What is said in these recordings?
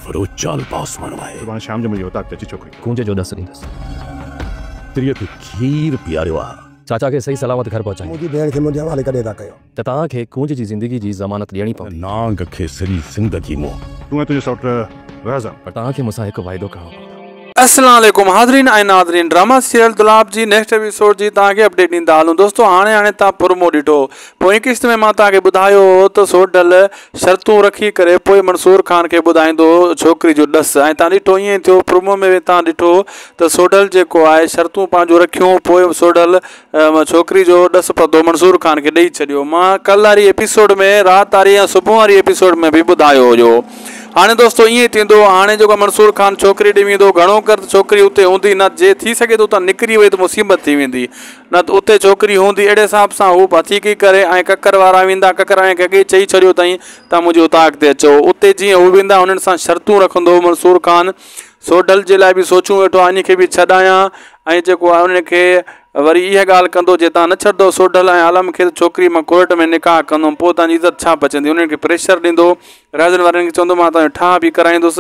وڏو چالباز ماڻهو آهي. سڀاڻي شام جو منهنجي اوطاق تي اچي ڇوڪري. ڪونج جو ڏس ڏيندس. تريء کي کير پياريو آ. چاچا کي صحيح سلامت گهر پهچائيندو. منهنجي ڀيڻ کي منهنجي حوالي ڪڏهن ٿا ڪيو. ته توهان کي ڪونج جي زندگي جي ضمانت ڏيڻي پوندي. نانگ کي سڄي زندگي مون. تون ۽ تنهنجو سئوٽ رهزن. پر توهان کي مون سان هڪ واعدو ڪرڻو پوندو. السلام عليڪم حاضرين ۽ ناظرين ڊراما سيريل دولاب جي نيڪسٽ ايپيسوڊ جي توهان کي اپڊيٽ ڏيندا هلون دوستو هاڻي هاڻي توهان پرومو ڏٺو پوئين قسط ۾ مان توهان کي ٻڌايو هو ته سوڍل شرطون رکي ڪري پوء منصور خان کي ٻڌائيندو ڇوڪري جو ڏس ۽ توهان ڏٺو ائين ٿيو پرومو ۾ به توهان ڏٺو ته سوڍل جيڪو آهي شرطون پنهنجون رکيون پوء سوڍل ڇوڪري جو ڏس پتو منصور خان کي ڏئي ڇڏيو مان ڪل واري ايپيسوڊ ۾ رات واري يا صبح واري ايپيسوڊ ۾ به ٻڌايو هيو هاڻي دوستو ائين ئي ٿيندو هاڻي جيڪو منصور خان ڇوڪري ڏي ويندو گهڻو ڪر ته ڇوڪري اتي هوندي نه جي ٿي سگهي ته اتان نڪري وئي ته مصيبت ٿي ويندي نه ته اتي ڇوڪري هوندي اهڙي حساب سان هو هٿيڪي ڪري ۽ ڪڪر وارا ويندا ڪڪر وارن کي اڳي ئي چئي ڇڏيو اٿائين ته منهنجي اوطاق تي اچو اتي جيئن هو ويندا هنن سان شرطون رکندو منصور خان سوڍل جي لاء به سوچيون ويٺو آهي ان کي به ڇڏايان ۽ جيڪو آهي ان کي وري اها ڳالهه ڪندو جي تان نه ڇڏندو سوڍل ۽ عالم کي ته ڇوڪري مان ڪورٽ ۾ نڪاح ڪندم پوء تان جي عزت ڇا بچندي انهن کي پريشر ڏيندو رهزن وارن کي چوندو مان تان جو ٺاهه به ڪرائيندس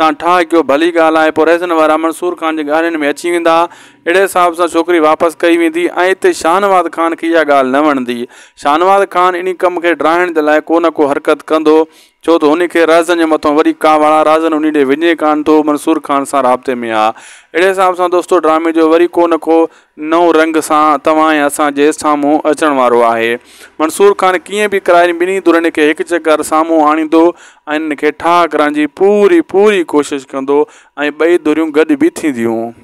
تان ٺاهه ڪيو ڀلي ڳالهه آهي پوء رهزن وارا منصور خان جي ڳالهين ۾ اچي ويندا اهڙي حساب سان ڇوڪري واپس ڪئي ويندي ۽ اتي شاهنواز خان کي اها ڳالهه نه وڻندي شاهنواز خان انهي ڪم کي ڊاهڻ جي لاء ڪو نه ڪو حرڪت ڪندو ڇو ته هن کي رهزن جي مٿان وڏي ڪاوڙ آ، رهزن انهي ڏي وڃي ڪانه ٿو، منصور خان سان رابطي ۾ آ. اهڙي حساب سان دوستو ڊرامي جو وري ڪو نه ڪو نئون رنگ سان توهان ۽ اسان جي سامهون اچڻ وارو آهي. منصور خان ڪيئن به ڪرائي ٻنهي ڌرين کي هڪ چڪر سامهون آڻيندو ۽ انهن کي ٺاهه ڪرائڻ جي پوري پوري ڪوشش ڪندو ۽ ٻئي ڌريون گڏ به ٿينديون.